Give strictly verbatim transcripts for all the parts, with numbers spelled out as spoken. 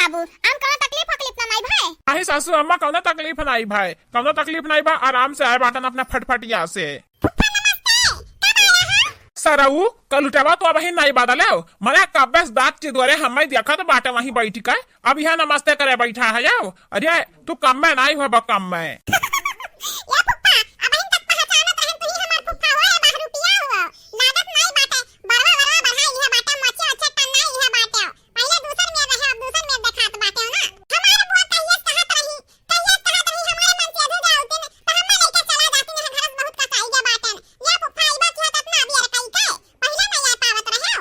बाबू, आम कौनो तकलीफ वकलीफ ना नाई भाई? नाही सासू अम्मा, कौनो तकलीफ नाई भाई, कौनो तकलीफ नाई बा, आराम से आए बाटन अपना फटफटिया से। फुफ्फा नमस्ते, कब आया हो? सरऊ, कलुटवा तो अबहीं नाई बदले हो, मने कब्बे से दाँत चिदोरे हम्मे देखत बाटे वहीं बैठ के, अब यहाँ नमस्ते करे बैठा है हो। अरे, तू कम में नाई हो, बा कम में। ए फुफ्फा, अबहिन तक पहचानत रहन तुही हमार फुफ्फा हो, ए बहरुपिया हो। लागत नाई बाटे, बरवा बरवा बढ़ा इहे बाटे, मोछे ओछे टन्ना इहे बाटे। पहिले दूसर मेर रहे, अब दूसर मेर देखात बाटे हो ना। हमार बुआ कहिए से कहत रही, कहिए से कहत रही, हमारे मन से अधू जाउतिन, त हम्मे लेके चला जातिन, यहाँ घर से बहुत कसाई के बाटन। ए फुफ्फा, अइबा किहा त अतना अबियर कई के, पहिले नाई आ पावत रहे।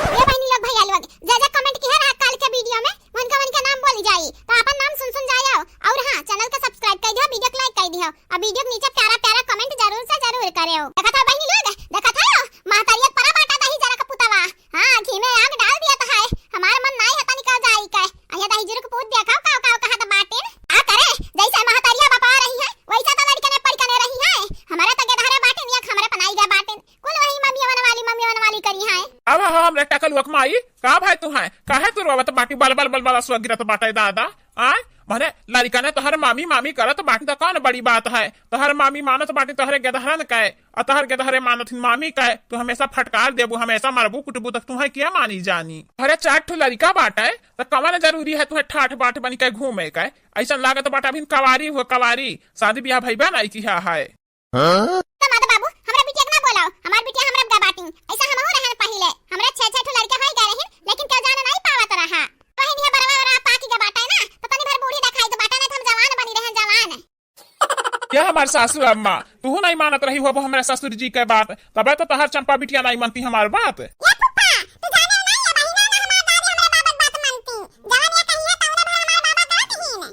ए बहिनी लोग, भैया लोग, जे जे comment किहे रहा काल के video में, उनका उनका नाम बोली जाई, तो आपन नाम सुन सुन जाए। और हाँ, channel के subscribe कर दिया, video के like कर दिया, और video के नीचे प्यारा प्यारा comment जरूर से जरूर करे हो। देखत हो बहिनी लोग, देखत हो, महतारियत परा बाटा दही जरा का पुतवा। हाँ, घी में आग डाल दिया तो है, हमार मन नाई हता निकल जाई के। अहिया दही जुरुक पूत देखा, काव काव कहत बाटिन। आ करे, जैसे महतारिया बपा रही है, वैसा तो लड़कने पड़कने रही है। हमारे तो गेदहरे बाटिन, एक हमरे पनाई गए बाटिन। कुल वही मम्मी वन वाली, मम्मी वन वाली करी है। अब हो हमरे टकलुआ के माई, का भाई तू है? काहे तू रोवत बाटी, बल बल बल बल असुआ गिरत बाटे दादा? आय, मने लड़का ने तोहर मामी मामी करत बाटी, त कौन बड़ी बात है? तोहर मामी मानत बाटी तोहरे गेदहरन के, और तोहर गेदहरे मानत हिन मामी के। तू हमेशा फटकार देबू, हमेशा मरबू कुटबू, तक तुहे के मानी जानी? अरे चार ठो लड़का बाटे, त कवन जरूरी है तुहे ठाठ बाट बनी के घूमे के? ऐसन लागत बाटे अभी कवारी हो कवारी, शादी ब्याह भइबे नाई किहा है। हाँ? दामाद बाबू, हमरा बिटिया के ना बोलाओ, हमार बिटिया हमरा बगा बाटी। ऐसा हमहू रहन पहिले, हमरा छह छह ठो लड़का होई गए रहिन, लेकिन केहू जाने नहीं पावत रहा। कहीं दिया बरवा बरवा पाकी के बाटे ना, तो तनी भर बूढ़ी देखाई तो बाटे, नहीं तो हम जवान बनी रहन, जवान। क्या हमार सासू अम्मा, तू नहीं मानत रही हो हमरा ससुर जी के बात, तबे तो तोहर चंपा बिटिया नहीं मानती हमार बात। ए फुफ्फा, तू जाने नहीं है, बहिना ना हमार दादी हमरा बाबा के बात मानती। जवन ये कहिए तौने भर हमार बाबा करत ही ने।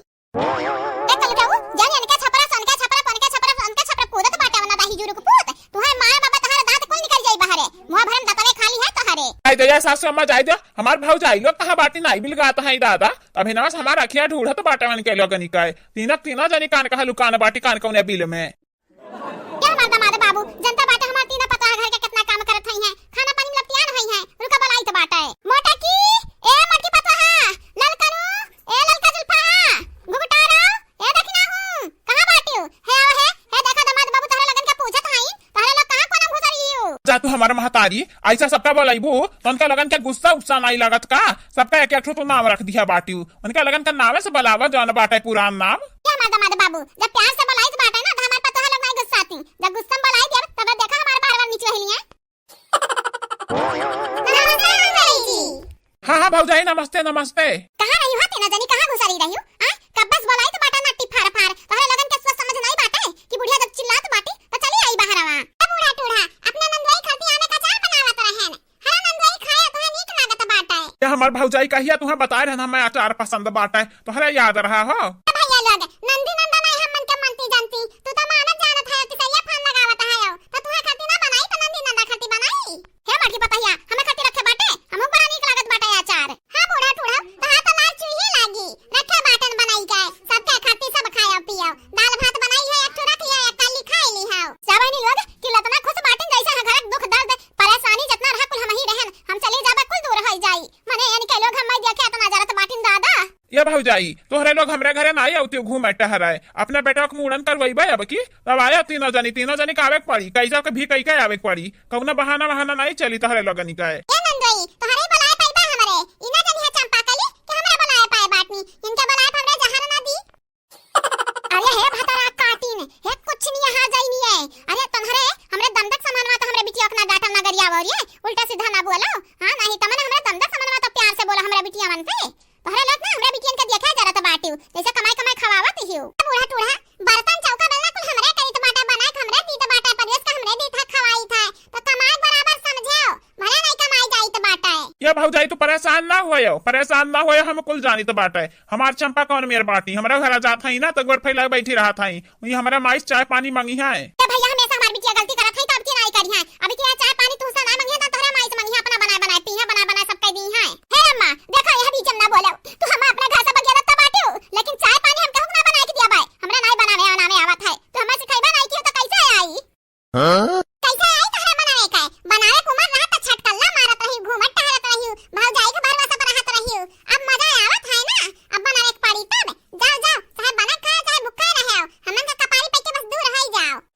ए कलुटऊ, जान इनके छपरा, सोनके छपरा, पोनके छपरा, सोनके छपरा कूदत बाटे वना दाही जुरुक पूत। तुहार माँ बाबा तहार दाँत कुल निकल जाई बाहरे। मुँह भरम दतवे खाली है तोहरे। आई दे या सासू अम्मा, जाई दे। हमार भौजाई लोग कहाँ बाटी नाई बिलगात है दादा। अभी नवस हमार अखिया ढूढ़त बाटे वनके लोगनी का। तीनक तीनों जनी कान कहा लुकान बाटी, कान कौने बिल में। क्या हमार दामाद बाबू, जनता बाटे हमार तीनों पतोह घर के कितना काम करत हई हैं, खाना पानी में लपटियान हई हैं, रुका बोलाई तो बाटे। मोटा की, ए मोटकी पतोह, ललकनू, ए ललका जुल्फा, घुघटारा, ए दखिना हूँ, कहाँ बाटियो? हे आओ हे, हे देखा दामाद बाबू तहरे लगन के पूछत हई, तहरे लोग कहाँ कोना घुसरी हो? जा तू हमार महतारी, ऐसा सबका बोलाइबू, तो उनका लगन के गुस्सा उस्सा नाई लागत का? सबका एक एक ठो तो नाम रख दिया बाटियो, उनका लगन का नामे से बोलावा जौन बाटे पुरान नाम। क्या हमार दामाद बाबू, जब प्यार से बोलाई तो बाटे ना, तो हमार पतोह लोग नाई गुस्साती। जब गुस्सा में बोलाई दिया, तब देखा हमार बार बार नीचे हिलिए। नमस्ते भौजाई जी। हाँ, हाँ भौजाई, नमस्ते, नमस्ते। कहाँ रही हो तीनों जनी, कहाँ घुसरी रही हो? आ, कब बस बोलाई तो बाटा नट्टी फाड़ फाड़। तोहरे लोगन के सोच समझ नहीं बाटे कि बुढ़िया जब चिल्लात बाटी तो चली आई बाहरवा। ए बूढ़ा टूढ़ा, अपना नंदोई खाती आमे का अचार बनावत रहेन। हरा नंदोई खाए तोहे नीक लागत बाटे। ये हमार भौजाई कहिया तुहे बताए रहन हमें अचार पसंद बाटे, तोहरे याद रहा हो। ए भैया लोग, नंदी नंदा नहीं हमन के मनती जानती, तू तो मानत जानत है कि सैया फान लगावत है, तो तुहे खाती ना बनाई तो नंदी नंदा खाती बनाई। हे मोटकी पतोहिया, हमें खातिर रखे बाटे, हमहू बड़ा नीक लागत बाटे अचार। हाँ बूढ़ा टूढ़ा, तहार तो लार चुइहे लागी। रखे बाटन बनाई के, सबके खातिर सब खाया पियो। दाल भात बनाई है, एक ठो रख लिया, एक काली खाई ली हाव। सब बहिनी लोग कि लतना खुश बाटन जैसे है घर के दुख दर्द परेशानी जितना रहा कुल हमही रहन, हम चली जाबे कुल दूर होई जाई। मने इनके लोग हमें देखे इतना जरत बाटिन दादा। ये भौजाई, तोहरे लोग हमरे घरे नाई आवती घूमे टहराए, अपने बेटवा के मूड़न करवाइबे अब की, तब आया तीनों जनी, तीनों जनी के आवे के पड़ी, कैसा के भी कई के आवे के पड़ी, कौनो बहाना वहाना नाई चली तोहरे लोगनी का। ए नंदोई, तोहरे ही बुलाए पाइबा हमरे, ई ना जनी है चंपा कली कि हमरे बुलाए पाए बाटनी, इनके बुलाए हमरे जहान ना दी। अरे हे भतरा काटिन, हे कुछ नहीं यहाँ जाई नहीं है। अरे तुम्हारे, हमरे दंदक समानवा तो हमरे बिटिया अपना गाटा ना गरिया बोलिए, उल्टा सीधा ना बोलो। हाँ, नहीं तमने हमरे दंदक समानवा तो प्यार से बोला हमरे बिटिया मन पे। तोहरे लोग ना हमरा बिटियन के देखे जरत बाटिउ, जैसे कमाई कमाई खवावत हिउ। बूढ़ा टूढ़ा, बर्तन चौका बेलना कुल हमरे करीत बाटे, बनाए के हमरे दीत बाटे, परवेश का हमरे दीत है, खवाइत है, तो कमाए बराबर समझेउ, भले नहीं कमाई जाइत बाटे। ये भौजाई तू परेशान ना होयो, परेशान ना होयो, हम कुल जानित बाटे। हमार चंपा कौन मेर बाटी, हमरा घर जात हई ना तो गोड़ फैला बैठी रहत हई, वही हमरा माई से चाय पानी मांगी है। ए भैया, हमेशा हमार बिटिया गलती करत है, तो अब की नाई करी है। अब की चाय पानी तुहसे ना मांगी है, तो तोहरा माई से मांगी है, अपना बनाए बनाए पी है, बनाए बनाए सबके दी है। हे अम्मा, देखो यह बीच में ना बोलो, तू हम अपने घर से बगिया तब बाटियो, लेकिन चाय पानी हम कहूँ ना बनाए के दिया बाय, हमरा नाई बनावे बनावे आवत है, तो हमें सिखाइबा नाई कियो तो कैसे आई? हाँ? कैसे आई तोहरा बनावे के? बनावे के उमर रहा त छटकल्ला मारत रही, घूमत टहरत रही, भौजाई के भरोसा पर रहत रही। अब मजा आवा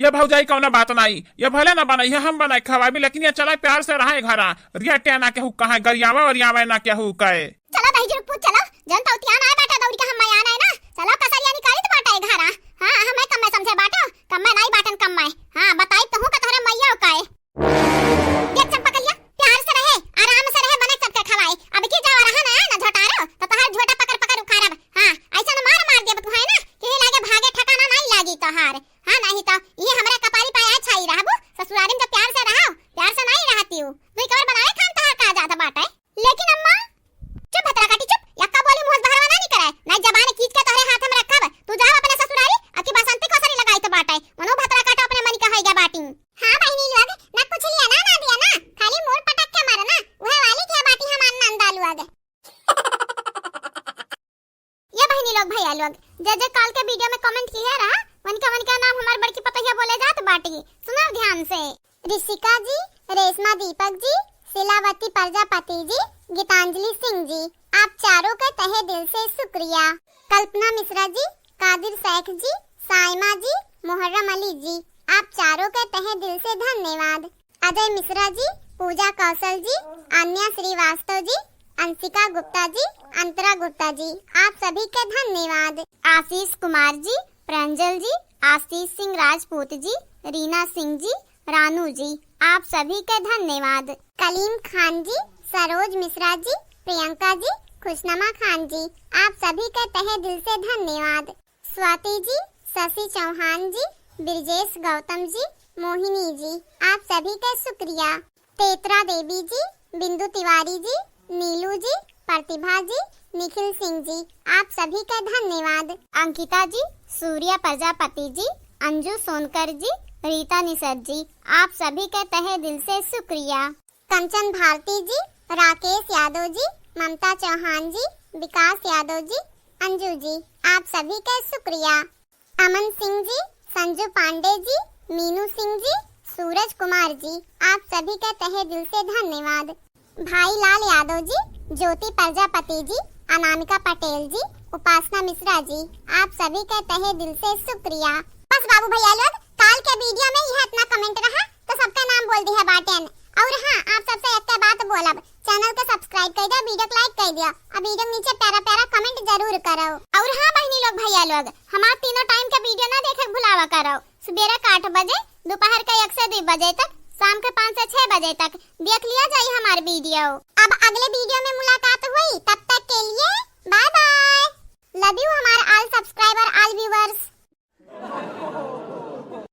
ये भौजाई कौनो बात नाई, ये भले ना बनइहे, हम बनाइ खवाबी, लेकिन ये चला प्यार से रहा घरा। रिया टेना केहू कहाँ गरियावा ओरियावा ना केहू कहे। चला दही जुरुक पूछ चला, जन तौतिया ना बाटा दौड़ के हम मया ना है ना। चला कसरिया निकाली तो बाटा है घरा। हाँ, हमें कम में समझे बाटो, कम में नाई बाटन कम में। हाँ, बताई तो हूँ का तोहरे मैया का है। देख चंपा कलिया, प्यार से रहे, आराम से रहे, बने सबके खवाए। अब की जावा रहा ना, ना झोटारो, तो तोहार झोटा पकड़ पकड़ उखाड़ब। हाँ, ऐसा न मार मार देब तू है ना, कि लागे भागे ठिकाना नहीं लागी तोहार। हाँ, नहीं तो ये हमरे कपारी पे आया छाई रहबू, ससुरारी में तो प्यार से रहो, प्यार से नहीं रहती हूँ। तू कवर बनावे खान तोहार का जात बाटे। लेकिन अम्मा, चुप भतरा काटी चुप, यक्का बोली मुँह से बहरवा ना निकरे, नहीं जबान खींच के तोहरे हाथ में रखब। तू जाओ अपने ससुरारी, अब की बसंती कोसरी लगाई तो बाटे, मनो भतरा काटो अपने मन के होइगा बाटी। हाँ बहिनी लोग, ना कुछ लिया ना, ना दिया ना, खाली मोर पटक के मारा ना, वह वाली क्या बाटी हमार नंदा लोग। ये बहिनी लोग, भैया लोग, जे जे काल के video में comment किहे रहा, उनके, उनके नाम हमार बड़की पतोहिया बोले जात बाटी। सुनाओ ध्यान से। ऋषिका जी, रेशमा दीपक जी, शिलावती प्रजापति जी, गीतांजलि सिंह जी, आप चारों के तहे दिल से शुक्रिया। कल्पना मिश्रा जी, कादिर शेख जी, साइमा जी, मुहर्रम अली जी, आप चारों के तहे दिल से धन्यवाद। अजय मिश्रा जी, पूजा कौशल जी, आन्या श्रीवास्तव जी, अंशिका गुप्ता जी, अंतरा गुप्ता जी, आप सभी के धन्यवाद। आशीष कुमार जी, प्रांजल जी, आशीष सिंह राजपूत जी, रीना सिंह जी, रानू जी, आप सभी के धन्यवाद। कलीम खान जी, सरोज मिश्रा जी, प्रियंका जी, खुशनमा खान जी, आप सभी के तहे दिल से धन्यवाद। स्वाति जी, शशि चौहान जी, ब्रजेश गौतम जी, मोहिनी जी, आप सभी के शुक्रिया। तेतरा देवी जी, बिंदु तिवारी जी, नीलू जी, प्रतिभा जी, निखिल सिंह जी, आप सभी के धन्यवाद। अंकिता जी, सूर्या प्रजापति जी, अंजू सोनकर जी, रीता निषद जी, आप सभी के तहे दिल से शुक्रिया। कंचन भारती जी, राकेश यादव जी, ममता चौहान जी, विकास यादव जी, अंजू जी, आप सभी के शुक्रिया। अमन सिंह जी, संजू पांडे जी, मीनू सिंह जी, सूरज कुमार जी, आप सभी के तहे दिल से धन्यवाद। भाई लाल यादव जी, ज्योति प्रजापति जी, अनामिका पटेल जी, उपासना मिश्रा जी, आप सभी के तहे दिल से शुक्रिया। बस बाबू भैया लोग, काल के video में यह इतना comment रहा, तो सबका नाम बोल दिया बाटेन। और हाँ, आप सबसे एक बात बोलब, channel के subscribe कर दिया, video को like कर दिया, और video के नीचे प्यारा प्यारा comment जरूर करो। और हाँ बहिनी लोग, भैया लोग, हमार तीनों time के video ना देखे भुलावा करो। सुबेरे के आठ बजे, दोपहर के एक से दो बजे तक, शाम के पाँच से छह बजे तक देख लिया जाई हमार video। अब अगले video में मुलाकात हुई, तब तक के लिए bye bye, love you हमार all subscriber।